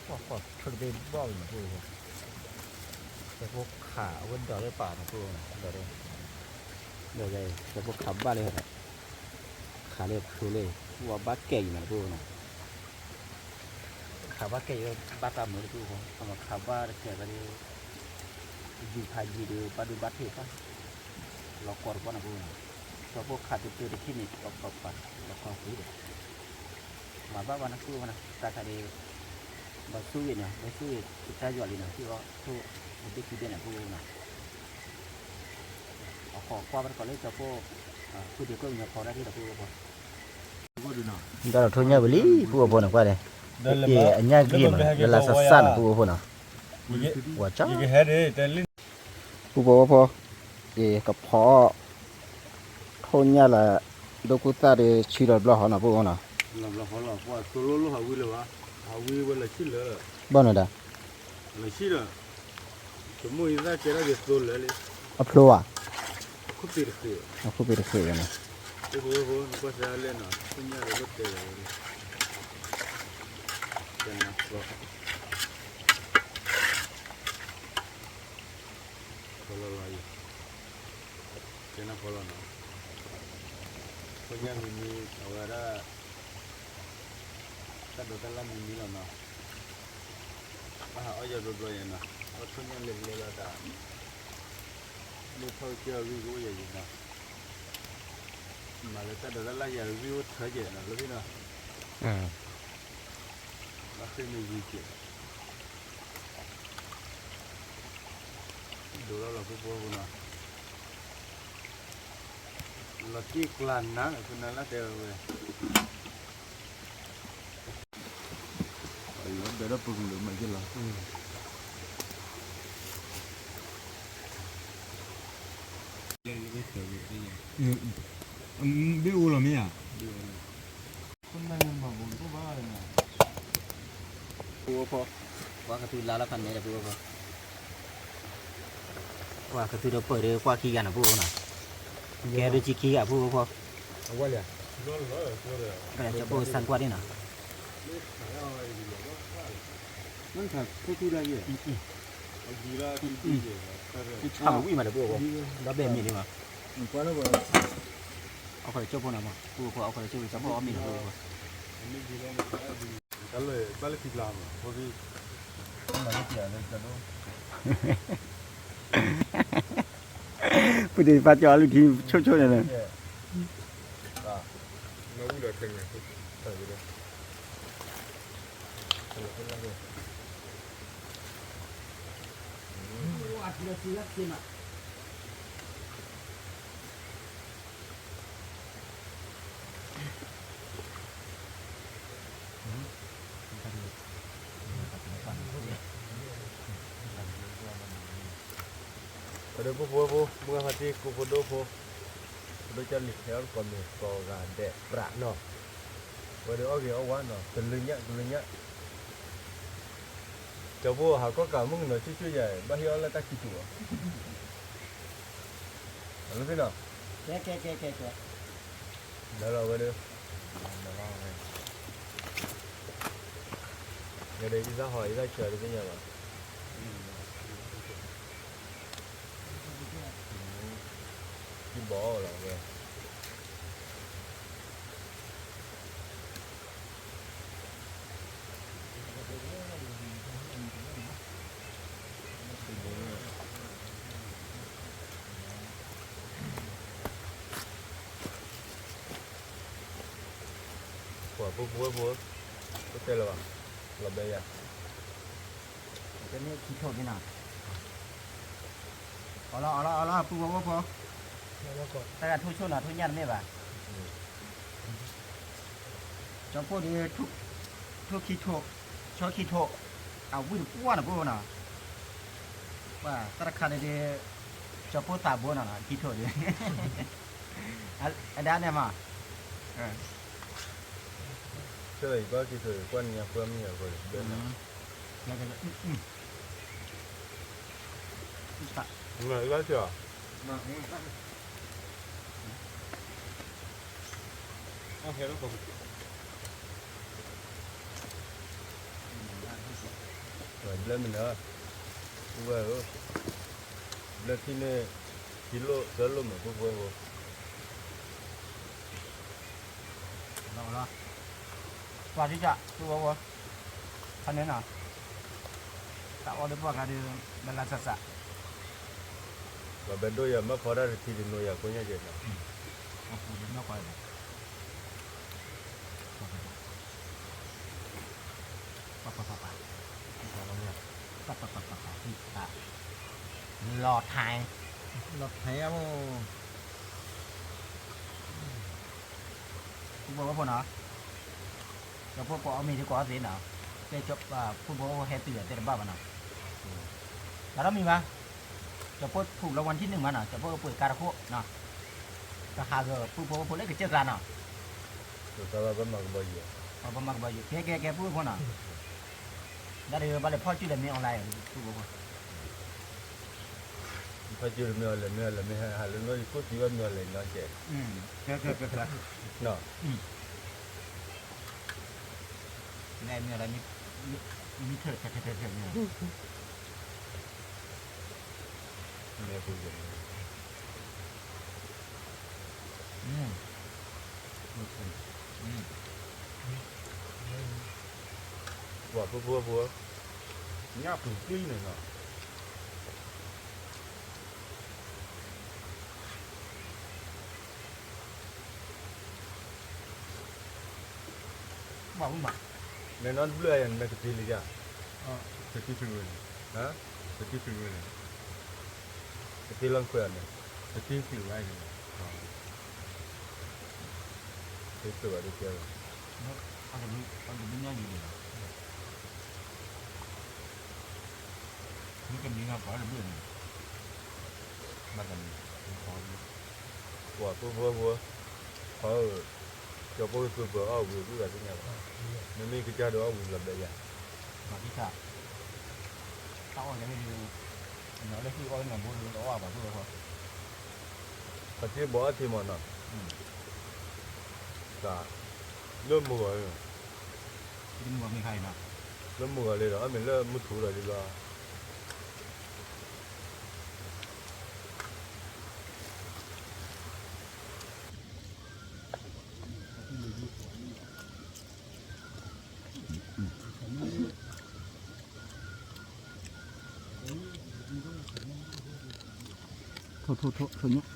ကွၢ်ကွၢ် ထၢတဘ့ၣ်ဘီၣ်လံနၤဖိ, ကၠီဖိခးအဝဲဒိးလၢပာ်နၤဖိ, ဒိးလၢ, ဒိးယၤအံၤ ကၠီဖိခးဘၣ်လၢ, ခးလၢဖျိလၢ, ဝဲဘၣ်ကဲအံၤနၤဖိနီၤ, ခးဘၣ်ကဲအံၤဘၣ်တၢ်မုာ်လၢဖိဖိ, အမ့ၢ်ခးဘၣ်တကဲဘၣ်ဒီး ယံာ်ဖးယံာ်ဒီး ဘၣ်ဒိဘၣ်ထံးသၣ်, လီၤကီတဘီနၤဖိနီၤ, ကၠီဖိခးတတၢတထံၣ်န့ၣ် ပပပာ် လီၤကီသံဒီး, မၤဘၣ်ဘၣ်နၤဖိဖိနီၤ, တၢ်ခါဒီး, ဘၣ်ဆူဂ့ၤနီၤ ဘၣ်ဆူဂ့ၤ တၢ်ယွၤလံနီၤ ဟံၣ်အီၣ်ထိၣ်, တဘ့ၣ်ခံဘ့ၣ်နၤဖိနီၤ, အခိးကွၢ်ဘၣ်တကိးလၢကၠီဖိ, ဃုဒံးကိၣ်ကညီဖီဒၣ်ထံၣ်ဒီးဖိဖိ တၢ်ထီၣ်ထိၣ်ညၣ်ဝံၤလံ ပုၢ်ဖိဖိန့ၣ်ကွၢ်ဒီး, အ့ၣ် အညၣ်ဂ့ၤမး လၢလၢစၢ်စၢ်န့ၣ် ပုၢ်ဖိဖိနီၤ, ဝၤကၠီ, ပုၢ်ဖိဖိ, အ့ၣ် ကဖီအီၣ်, ထိၣ်ညၣ်လၢ, ဒိၣ်ကူသၣ်ဒီးဆံးလီၤဘျီဟီနီၤ ပုၢ်ဖိနီၤ, ဘၣ်နီၤဒီး အဖျိဧါ, အခိၣ်ပ့ၤတဃ့ၣ်နီၤ, ဖီလီၤလီၤအံၤ, ကဲနဖီလီၤနီၤ, ခိၣ်ညၣ်မံၤမံၤ အဝဲဒၣ်, တၢ်ဒိးတၢ်လၣ်မံၤမံၤလီၤနီၤ, ဘၣ်ဟးအီၣ်ယၤဘျီဘျီယဲနီၤ, အီၣ်ထိၣ်ညၣ်လဲၤလဲၤလီၤတၢ်, မ့ၢ်ဖီကစၢၢ်အဂံၢ်ကအိၣ်ယဲယဲနီၤ, မၤလၢတၢ်ဒိးတၢ်လၣ်ယၤအဂံၢ်အိၣ်ထၢကဲနီၤ လၢဖဲနီၤ, ဘၣ်ဃ့ၢ်မ့ၢ်ယံၤကဲး ဒိးလီၤလီၤဖိဖိဖိနီၤ, လီၤတံၢ်ကျါနၤ ဖုနၤလၢတဲဝဲ, လီၤဘဲဒီးပကလုာ်မးက့လီၤ, ဘ့ၣ်အိၣ်လီၤမ့ၢ်ဧါ, ပုၢ်ဖိ, ကွၢ်ကသူလါလီၤခါန့ၣ်ဒီး ပုၢ်ဖိ, ကွၢ်ကသူဒီးပၢၢ်ဒီးကွၢ်ခံဂၤနီၤ ပုၢ်ဖိနီၤ, ကဲဒိၣ်ကံခံဂၤ ပုၢ်ဖိ, ကဲကၠီဖိစၢ်ကွၢ်ဒ်နီၤ, ဆၢဝံၣ်မးဒီး ပုၢ်ဖိ, အီၣ်ခိးဒီးကၠိဖိနီၤမး ပုၢ်ဖိ, အီၣ်ခိးဒီးကၠိဖိ ကၠီဖိအီၣ်မ့ၤနီၤ ပုၢ်ဖိ, တၢ်လၢဘၣ်လၢခံကျါမး ဖိဒံ, ပုၢ်ဒံးပာ်ကၠီအီၤလုၢ်ထံဆိဆိန့ၣ်လီၤ, ပဒီပုၢ်ဖိဖိ မုၢ်ဂၤဖါတံၢ် ကိးဖိဒိၣ်ဖိ, ဖိဒိၣ်ကၠီလံၤ ဟဲအီၣ်ကိးမုၢ်ကိးဂၤဒဲးပြးနီၤ, ပ ဝဲဒီးအီၣ်ဂ့ၤအီၣ်ဝါနီၤ ကလၢညၣ် ကလၢညၣ်, ကၠီဖိဟးကီၢ်ကးမုၣ်ကနီၤဆူၣ်ဆူၣ်ယၤ ဘၣ်ဟ့ၣ်အီၣ်လၢတၢ်ခံထူၣ်ဘၣ်, အလီၢ်သ့ၣ်နီၤ, ကဲကဲကဲကဲကဲ, လၢလီၤဝဲဒီး, ဝဲဒီးအံသၣ်ဟီၣ်အံသၣ်ဆၢတသ့ၣ်ညါဘၣ်. ထံဘီလီၤဝဲ. ပှၤဖိဖိဝဲဖိ, တတဲလၢၤဘၣ်, လီၤဘဲယၤ. တန့ၢ်ခံထိၣ်ဒ်နီၤ, အီၣ်လီၤအီၣ်လီၤအီၣ်လီၤ ပုၢ်ဖိဝဲဖိ, တၢ်ဂၤထိၣ်ဆိၣ်နီၤ ထိၣ်ညၣ်တမ့ၢ်ဘၣ်. ကၠီဖိဒီး ထိၣ်ခံထိၣ်, ဆီခံထိၣ်, အဝံၣ်တပှၢ်နီၤ ပုၢ်ဖိနီၤ, ပှၤတၢ်တခါန့ၣ်ဒီး, ကၠီဖိသးဘိနီၤ ခံထိၣ်ဒီး, အဒါန့ၣ်မး, ဆၢယကီၢ်ခံထိၣ် ကွၢ်နံၤညါပှၢ်မုၢ်ယၤဃီဒီး, မ့ၢ်လၢဆၢ ဘျၢမနုၤ, ဝဲဧၢ, ဘျၢထံန့ၣ်, ထံလိၣ်သၢလိၣ်မ့ၢ်ဖိဖိဖိ, လီၤလီၤ, ပှၤဒ်ကၢ် ပုၢ်ဖိဖိ, ခါန့ၣ်နီၤ, တၢ်အီၣ်လၢပှၤဂၤဒီး, ဘၣ်လၢစၢ်စၢ်, ပှၤဘဲဒိၣ်ယၤမၢဖီတၢ်တထံဒ်နိယၤကိးညါကဲးနီၤ, ပှၤပှၤပှၤပှၤ, လီၤထါ, လီၤထါအမိၢ်, ပုၢ်ဖိဝဲဖိနီၤ, ကၠီဖိကိးအီၣ်မ့ၤဒီးကိးအီၣ်သ့နီၤ, ကဲ ပုၢ်ဖိဟဲတုၤအီၤသ့တဘၣ်ဘၣ်နီၤ, ဘၣ်ဒီးမံၤဘၣ်, ကၠီဖိထူၣ်လၢ วันที่หนึ่ง မးနီၤ, ကၠီဖိပှ့ၤကါတခိၣ်နီၤ, ကဟးဂီၤပုၢ်ဖိဝဲဖိလၢကစၢၢ်ကျါနီၤ, ပမၤကဘီယူၤ, ကဲကဲကဲ ပုၢ်ဖိနီၤ, ဒ်ဒီးဘၣ်လဲၤဖီၣ်စုလဲၤမ့ၢ် online ပုၢ်ဖိဖိ ဖီၣ်စုလဲၤမ့ၢ်အီၤ လဲၤမ့ၢ်အီၤ လဲၤမ့ၢ်ဟးလၢနီၢ်ယကိၣ်သံဘၣ်မ့ၢ်အီၤလဲၤနီၢ်ကဲး, နီၢ်, လဲၤမ့ၢ်အီၤ မ့ၢ်ထၢၣ်ထၢၣ်ထၢၣ်ထၢၣ်မ့ၢ်, မ့ၢ်ပူၤ, ပှၤဖိဖိဖိ, ညၣ်ပူၤသံန့ၣ်နီၤ ဘၣ်မး, နနီတဘျုးအံၤ နကတ့ၤလံယၤ, ကတ့ၤလီၤခွဲးအီၤန့ၣ်, ကတ့ၤလီၤခွဲးအီၤန့ၣ်, တ့ၤခွဲးဘၣ်တကဲလီၤ, မ့ၢ်ကမံၤနီၤပှၤတဘျုးန့ၣ်, ဘၣ်တမံၤ, ပှၤဖိဖိဖိ, ဟီ, ကၠီဖိကသုးပၢၤအီၣ်ဝံၤအုၣ်ဂၤသ့ၣ်ညါဘၣ်, မ့မ့ၢ်ကစၢ်ဒိးအီၣ်ဝံၤလီၤဘဲယၤ, မၤသံခါ, တၢ်အီၣ်န့ၣ်, လၢဟံၣ်အီၣ်လၢနၤဘိလၢအီၣ်ဘၣ်ဖိလီၤ, ပှၤစ့ဘီအီၣ်ထံမးနီၤ, တၢ်, လၢမုၢ်ဂီၤ, လၢမုၢ်ဂီၤလံဒီး အမ့ၢ်လၢမုၢ်ထူလီၤဒ်လီၤ. ထိၣ်ထိၣ်ထိၣ်ထိၣ်ညၣ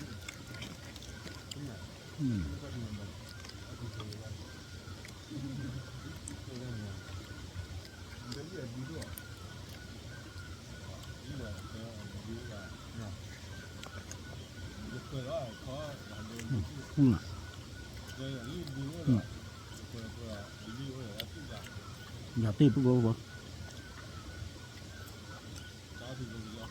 ်, ယၤတ့ၢ်ပုၢ်ဖိဖိ, တၢ်အီၣ်သံးဘိကယီၤ,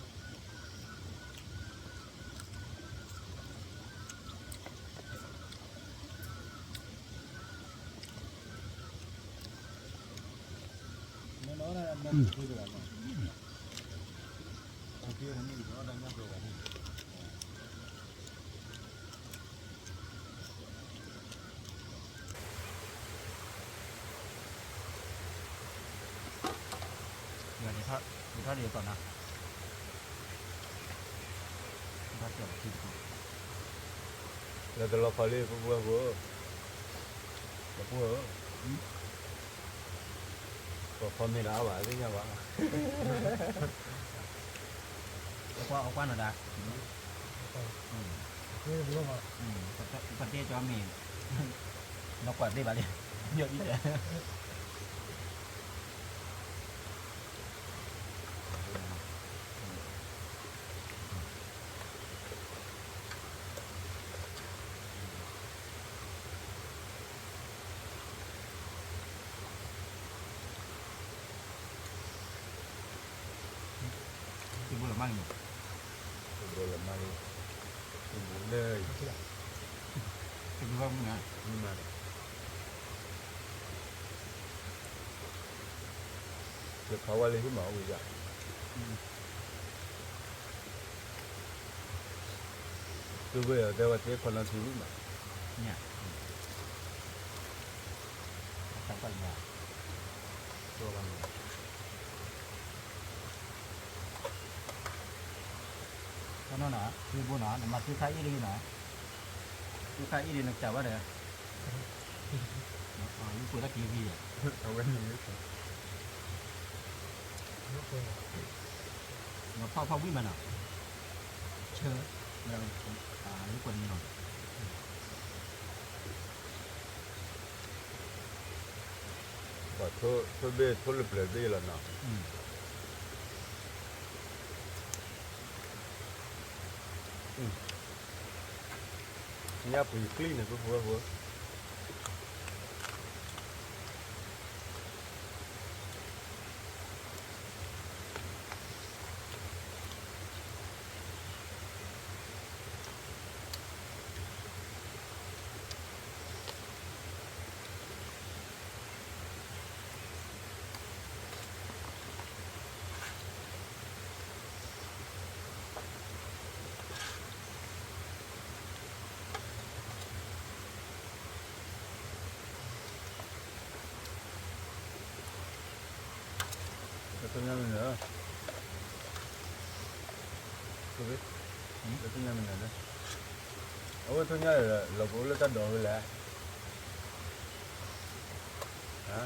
ယထီၣ်ဒ်သိးနၤ, လၢတလီၤခီလံ ပပှၤဖိ, ပပှၤဧၢ, ပှၤခီမ့ၢ်ဒၣ်အါဘၣ် သ့ၣ်ညါဘၣ်, အကွၢ်အကွၢ်နၤဒၣ်, ပတဲကၠီမ့ၢ်, နကွၢ်သ့ဘၣ်လံ, ယီၢ်အံၤတဲ တဘိလီၤမၢ်လံ, တဘိလီၤမၢ်လံ, တဘိလၢ, တဘိဘၣ်မုၢ်နၤ, မုၢ်မး, ယဖးဝဲလၢဟံၣ်မးအိၣ်ယၤ သုဝဲၢ်အတဲဝဲသ့ခီနီၤထံဝံၣ်မး, ညၣ်, အတၢ်ပာ်လီၤ, တနီၤနီၤ သုဘိနီၤ နမၤသုခါအံၤတဂ့ၤနီၤ, သုခါအံၤတဂ့ၤ နကစၢ်ဝဲဒီး ယကွၢ်တၢ်က့ၤဝံၤ, အဝဲန့ၣ် နဖီၣ်ဖီၣ်ဝံၣ်မးနီၤ, ဆၢ, ယကွၢ်န့ၣ်နီၤ, ပှၤထိၣ်ဘ့ၣ်ထိၣ်လၢပျၢၤဘ့ၣ်လီၤနီၤ, ညၣ်ပှံၤကျံၣ်န့ၣ် ပဖိဝဲဖိ ကတိၢ်ညါမနုၤလဲၣ်, ကတိၢ်ညါမနုၤလဲၣ်, အဝဲတိၢ်ညါလီၤပအိၣ်လၢတၢ်ဒိးဝဲလဲၣ်, ဟါ,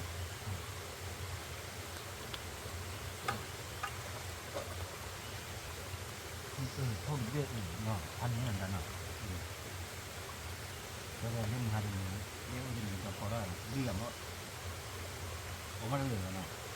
ထိၣ်တဘ့ၣ်အံၤနီၤ ဖးန့ၢ်နၤနီၤ, ကဲဝဲလၢမဟါတနံၤ လၢအိၣ်တနံၤကီးကီးဒၣ် ဘံၣ်ဂၤမး, အီၣ်ဘၣ်တလၢာ်လီၤနီၤ.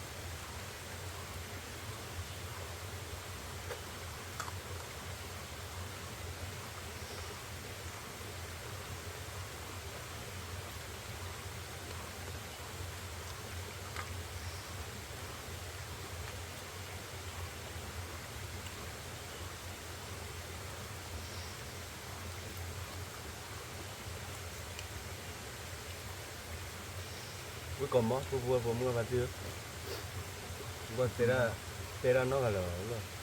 ဝ့ၢ်ကီးမး ဖိဖိဝဲဖိမုၣ်ဘၣ်သ့ၣ်ဧၢ, ဘၣ်တဲဒၣ်, တဲဒၣ်နီၢ်ဂၤလၢာ်လီၤ.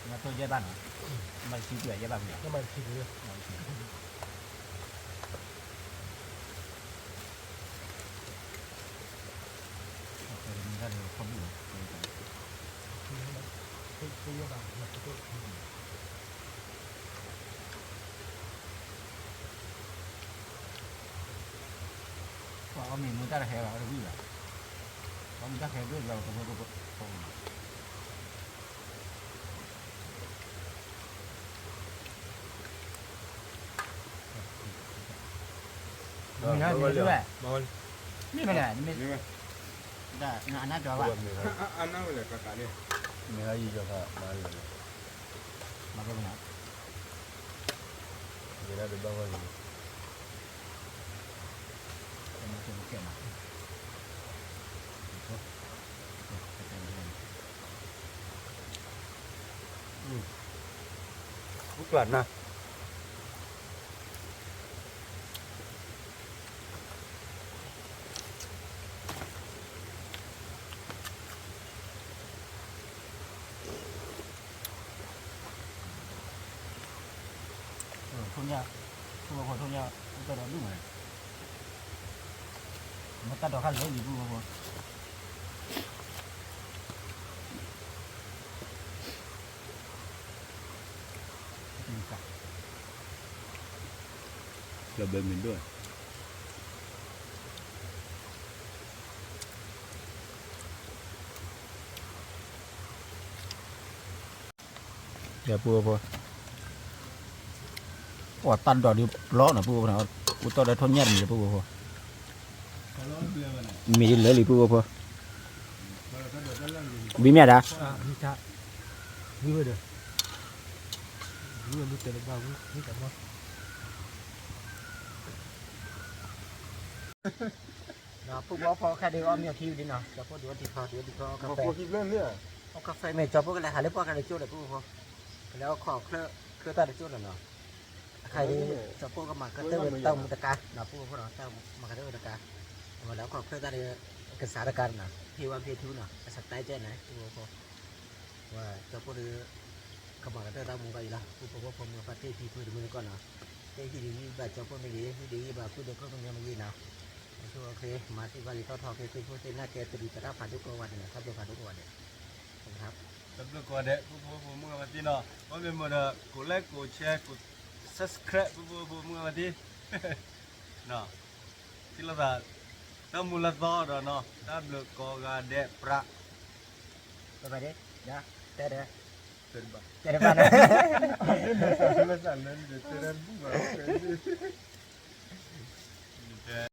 နတိၢ်ယဲၢ်ဘၣ်နီၤ, မၤတဆံကွံာ်ယဲၢ်ဘၣ်မ့ၢ်, မၤတဆံကွံာ်, မ့ၢ်တၢ်ဒီးခီဘိၣ်လီၤ, ပှၤအီၣ်မ့ၤမ့ၢ်တၢ်တဟဲဘၣ် အီၣ်တဝံၣ်ဘၣ်, ပှၤမ့ၢ်တၢ်ဟဲဒိၣ်လီၤ ကဖိကဖိ, မ့ၢ်ဝဲလဲၣ်, မ့ၢ်ဝဲ, အနၢ်ကၠီဘၣ်, အနၢ်ဝဲလဲၣ်, ကကးန့ၣ်, မ့ၢ်ဝဲယယီၤခါ, မ့ၢ်ဝဲလဲၣ်, မ့ၢ်ဝဲလဲၣ်, မ့ၢ်ဝဲလဲၣ်, ဘူးကျၢ်နၤ, ထိၣ်ညၣ်, ထိၣ်ညၣ်, တၢ်ဒီးဒူၣ်မး, မ့ၢ်တၢ်ဒီးခါလၢလံၤပူဖိ, ကဘၢမ့ၢ်ဒိၣ်, ပူဖိ, ပှၤတၢ်ဒိးဒုးပျီနီၤ ပူဖိ, အိၣ်တီၢ်ဒီးထိၣ်ညၣ်တမံၤ ပူဖိ, မ့ၢ်လၢလံၤ ပူဖိ, ဘံမ့ၢ်ဒၣ် ဒီးဖိဖိအီၣ်ဖီအီၣ်ခါဒုးအီၣ်မ့ၤအခံဒ်နီၤ, ကၠီဖိဒုးအီၣ်တံၤခီ ဒုးအီၣ်တံၤခီ အီၣ်ကၢ်ဖဲ, အီၣ်ကၢ်ဖဲမ့ၢ်ကၠီဖိကလဲၤဟးလၢပှၢ်ကဒီးကၠိဒီး ပူဖိ, ကလဲၤအိၣ်ခိးချၢတၢ်တကၠိလီၤနီၤ, အခါဒုး ကၠီဖိကမၤကတၢၢ်ဝဲတၢ်မူတကါနီၤ ပူဖိနီၤ, တၢ်မၤကတၢၢ်ဝဲတကါ, အဝဲလဲၤအိၣ်ခိးချၢတၢ်ဒီး ကစးတကါနီၤ, ဖ့ဝါဖ့ထူနီၤ အစတဲကဲန့ၣ် ပူဖိ ဝဲကၠီဖိဒီး ကမၤကတၢၢ်တၢ်မူဘၣ်အံၤလီၤ, ပူဖိဖိမုၢ်ဖါတ့ၢ်ဖံဖုတမုၢ်တကီၢ်နီၤ, တ့ၢ်ဟံၣ်ဒုးဟံၣ်ဘၣ်ကၠီဖိမ့ၢ်ဂ့ၤ, ဟံၣ်ဒုးဟံၣ်ဘၣ်ဖုဒီးခိၣ်မ့ၢ်ဂ့ၤနီၤ, အဆိအချ့ မၤသံဘၣ်လံာ်တီထီၣ်က့ၤ သ့ၣ်ဖိသ့ၣ်နၢ်ကဲ တရံးသရၣ်ဖးဒိၣ်ကိးဂၤဒဲးနီၤ, တၢ်ဘျုးဖးဒိၣ်ကိးဂၤဒဲး, တၢ်ဘျုးကိးဂၤဒဲး ပူဖိဖိမုၢ်ဖါတ့ၢ်နီၤ, ပမ့ၢ်မ့ၢ်ဒီး ကိး like ကိး share ကိး subscribe ပူဖိဖိမုၢ်ဖါတ့ၢ် ထံၣ်လိာ်သး တၢ်မူလၢသီဒီးနီၤ တၢ်ဘျုးကိးဂၤဒဲး ပြး တဲဒီး တဲတဘၣ်န့ၣ် တဲတဘၣ်န့ၣ် တဲတဘၣ်န့ၣ်